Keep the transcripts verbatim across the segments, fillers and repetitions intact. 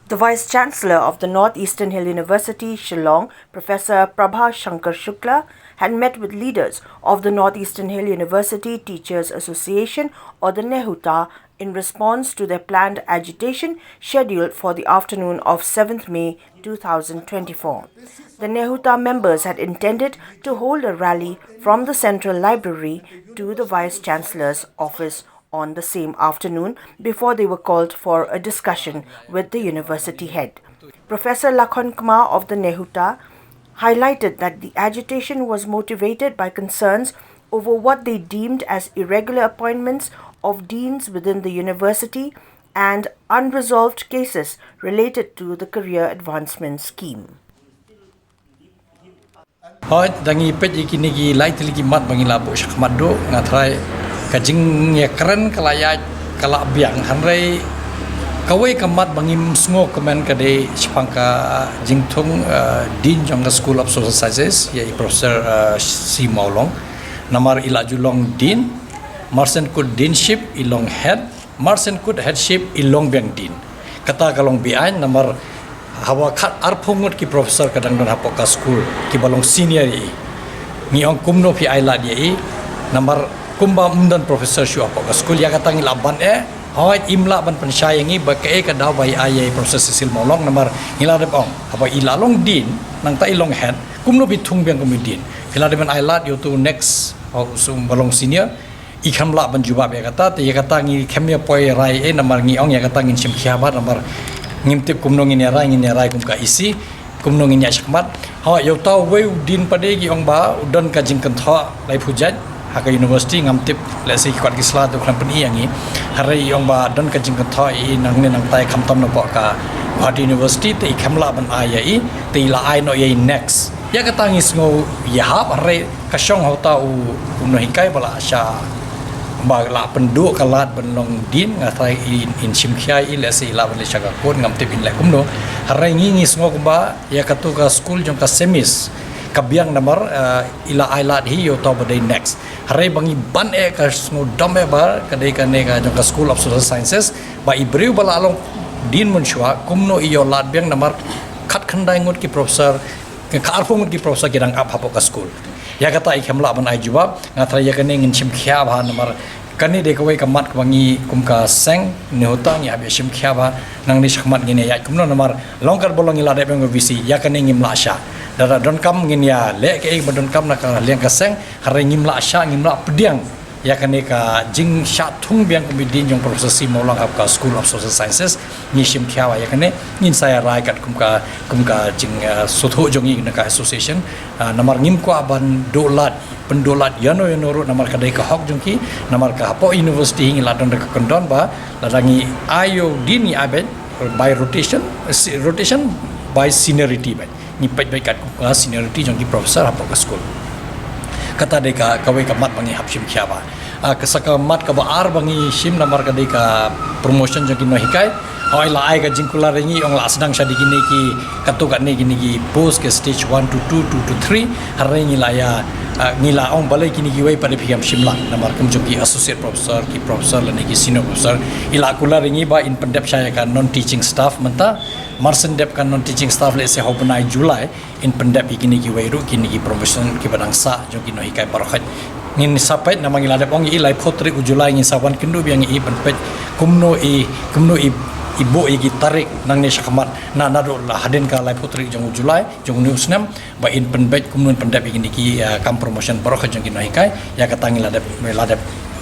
The Vice Chancellor of the Northeastern Hill University, Shillong, Professor Prabha Shankar Shukla, had met with leaders of the Northeastern Hill University Teachers Association, or the NEHUTA, in response to their planned agitation scheduled for the afternoon of seventh May two thousand twenty-four. The NEHUTA members had intended to hold a rally from the Central Library to the Vice Chancellor's office on the same afternoon before they were called for a discussion with the university head. Professor Lakhon Kma of the NEHUTA highlighted that the agitation was motivated by concerns over what they deemed as irregular appointments of deans within the university and unresolved cases related to the career advancement scheme. Hoi, da ngi peit ïa kine ki lai tylli ki mat ba ngi la buh shakhmat duh, nga tharai ka jingïakren ka la ïaid ka la biang, hynrei kawei ka mat ba ngim sngewkmen ka dei shaphang ka jingthung, eh, Dean jong ka School of Social Sciences, ïa i Professor, eh, C Mawlong. Namar i la ju long Dean, marshen kut Deanship i long Head, marshen kut Headship i long biang Dean. Kata ka long beaiñ, namar haba khat arphew ngut ki professor ka dang don hapoh ka school, kiba long senior ïa i. Ngi ong kumno phi ai lad ïa i, namar kumba ym don professor shuh hapoh ka school, ïa kata ngi la ban eh, hooid im lah ban pynshai ïa ngi ba kaei ka daw ba i ai ïa i Professor Cecil Mawlong, namar ngi la dep ong, haba i la long Dean, nangta i long Head, kumno phi thung biang kum i Dean. Phi la dep ban ai lad ïa uto u next, u sum ba long senior, i kham lah ban jubab ïa kata, te ïa kata ngi khlem ïa poi rai eh, namar ngi ong ïa kata ngin shim khia bha, namar ngim tip kumno ngin ïa rai, ngin ïa rai kum ka E C, kumno ngin ïa shakhmat. Hooid, ïa uta uwei u Dean pat de ki ong ba u don ka jingkynthoh laiphew jait ha ka university, ngam tip, lehse ki kwah ki sla te u khlem pyni ïa ngi. Hynrei i ong ba don ka jingkynthoh ïa i nangne nangtai, khamtam napoh ka Guwahati University, te i kham lah ban ai ïa i, te i la ai noh ïa i next. Ïa kata ngi sngew ïahap, hynrei ka shong ha uta u, u nonghikai ba la shah, ba la pynduh ka lad ban long Dean, nga tharai in, in shim khia ïa i, lehse i lah ban leit sha ka court, ngam tip in leh kumno. Hynrei ngi, ngi sngew kumba ïa katu ka school jong ka SEMIS ka biang, namar, eh, i la ai lad hi ïa uta ba dei next. Hynrei ba ngi ban eh, ka sngewdom eh ba ka dei kane ka jong ka School of Social Sciences, ba i briew ba la long Dean mynshuwa, kumno i ïoh lad biang, namar khatkhyndai ngut ki professor, ka arphew ngut ki professor ki dang ap hapoh ka school. Ïa kata i khlem lah ban ai jubab, nga tharai ïa kane ngin shim khia bha, namar kane dei kawei ka mat kaba ngi kum ka seng NEHUTA ngi hap ïa shim khia bha, nangne shakhmat ngin ïa ïaid kumno, namar long kat ba long ngi la dep ong ka V C, ïa kane ngim lah shah. Lada donkam ngin ïa leh kaei ba donkam na ka liang ka seng, hynrei ngim lah shah, ngim lah pdiang ïa kane ka jingshah thung biang kum i Dean jong Professor C Mawlong hapoh ka School of Social Sciences. Ngi shim khia bha ïa kane, ngin sa ïa rai kat kum ka, kum ka jing, eh, sngewthuh jong ngi na ka association. Ah, namar ngim kwah ban duh lad, pynduh lad ïano ïano ruh, namar ka dei ka hok jong ki, namar ka hapoh university hi ngi la don da ka kyndon ba lada ngi ai ïa u Dean ngi ai beit by rotation, eh, si-, rotation by seniority beit. Ngi peit beit kat kum ka seniority jong ki professor hapoh ka school. Kata dei ka, kawei ka mat ba ngi hap shim khia bha. Ah, ka sa ka mat kaba ar ba ngi shim, namar ka dei ka promotion jong ki nonghikai. Hooid, la ai ka jingkular ïa ngi, ong la sdang shadi kine ki, katto katne kine ki post ka stage one to two, two to three. Hynrei ngi la ïa, ah, ngi la ong balei kine kiwei pat de phi kam shim lang, namar kum jong ki associate professor, ki professor lane ki senior professor, i la kular ïa ngi ba in pyndep shai ïa ka non teaching staff mynta. Mar shen dep ka non teaching staff, lehse ha u bnai July in pyndep ïa kine kiwei ruh, kine ki promotion kiba dang sah jong ki nonghikai baroh khoit. Ngin sa peit, namar ngi la dep ong ïa i laiphew tarik u July, ngin sa wan kynduh biang ïa i ban peit kumno i, kumno i, i buh ïa ki tarik nangne shakhmat, na, naduh la hadien ka laiphew tarik jong u July jong une u snem, ba in pynbeit kumno in pyndep ïa kine ki, eh, kam promotion baroh khoit jong ki nonghikai. Ïa kata ngi la dep, la dep,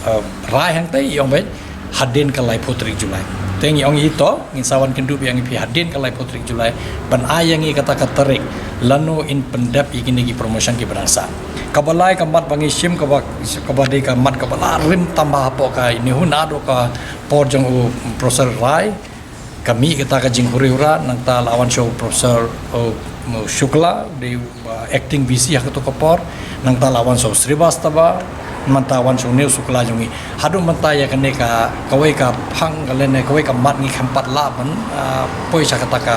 eh, rai hangtai, i ong beit hadien ka laiphew tarik July. Te ngi ong ïa i to, ngin sa wan kynduh biang ïa phi hadien ka laiphew tarik July ban ai ïa ngi kata ka tarik lano in pyndep ïa kine ki promotion kiba dang sah. Kaba lai ka mat ba ngi shim, kaba, kaba dei ka mat kaba la rim tam bha hapoh ka NEHU naduh ka por jong u Professor Rai. Ka mih kata ka jinghuri hura, nangta la wan sha u Professor, uh, Shukla, dei, uh, acting V C ha kato ka por, nangta la wan sha u Srivastava, mynta wan sha une u Shukla jong ngi. Haduh mynta ïa kane ka, kawei ka phang ka lane, kawei ka mat ngi khlem pat lah ban, uh, poi sha kata ka,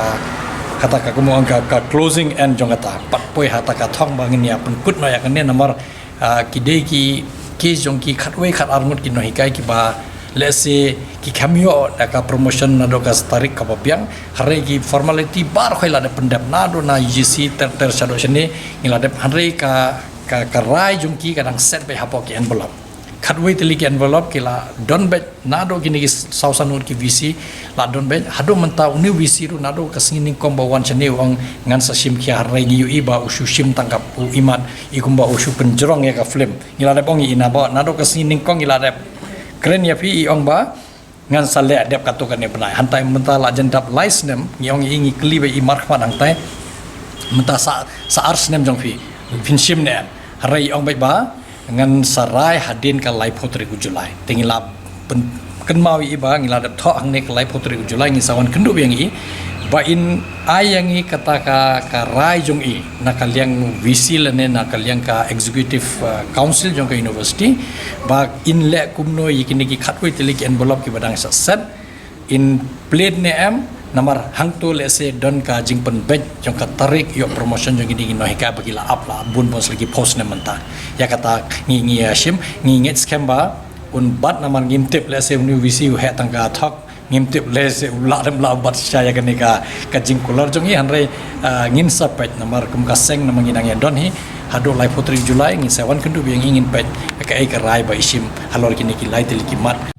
kata ka, kumno ong ka, ka closing end jong kata. Pat poi ha kata ka thong ba ngin ïa pynkut noh ïa kane, namar, uh, ki dei ki case jong ki khatwei khatar ngut ki nonghikai kiba Lehse ki kham ïoh da ka promotion naduh ka tarik kaba biang, hynrei ki formality baroh ki la dep pyndep naduh na U G C ter ter shaduh shane, ngi la dep, hynrei ka, ka, ka rai jong ki ka dang set beit hapoh ki envelope. Khatwei tylli ki envelope ki la don beit naduh kine ki saw san ngut ki V C la don beit, haduh mynta une u V C ruh naduh ka sngi nyngkong ba wan shane u ong ngan sa shim khia, hynrei ngi ïohi ba u shu shim tang ka u imat, i kumba u shu pynjrong ïa ka film. Ngi la dep ong ïa i naba naduh ka sngi nyngkong ngi la dep kren ïa phi, i ong ba ngan sa leh dep katto katne bnai. Hynrei mynta la jan dap lai snem, ngi ong ïa i, ngi kylli beit i markhmat hangtai, mynta sa, sa ar snem jong phi, phin shim ne em? Hynrei i ong beit ba ngan sa rai hadien ka laiphew tarik u July. Te ngi la pyn-, kynmaw ïa i ba ngi la dep thoh hangne ka laiphew tarik u July, ngi sa wan kynduh biang ïa i ba in ai ïa ngi kata ka, ka rai jong i na ka liang V C lane na ka liang ka executive, uh, council jong ka university, ba in leh kumno ïa kine ki khatwei tylli ki envelope kiba dang sa set, in plie ne em. Namar hangto lehse don ka jingpynbeit jong ka tarik ïoh promotion jong kine ki nonghikai ba ki la ap la bun bun sa ki post ne mynta. Ïa kata ngi, ngi, uh, shim, ngi ngeit skhem ba un bat, namar ngim tip lehse une u V C u heh tang ka thok, ngim tip lehse u lah lem lah bat sha ïa kane ka, ka jingkular jong i, hynrei, uh, ngin sa peit namar kum ka seng namar ngi dang ïa don hi, haduh laiphew tarik July ngin sa wan kynduh biang ïa i, ngin peit kaei ka rai ba i shim halor kine ki lai tylli ki mat.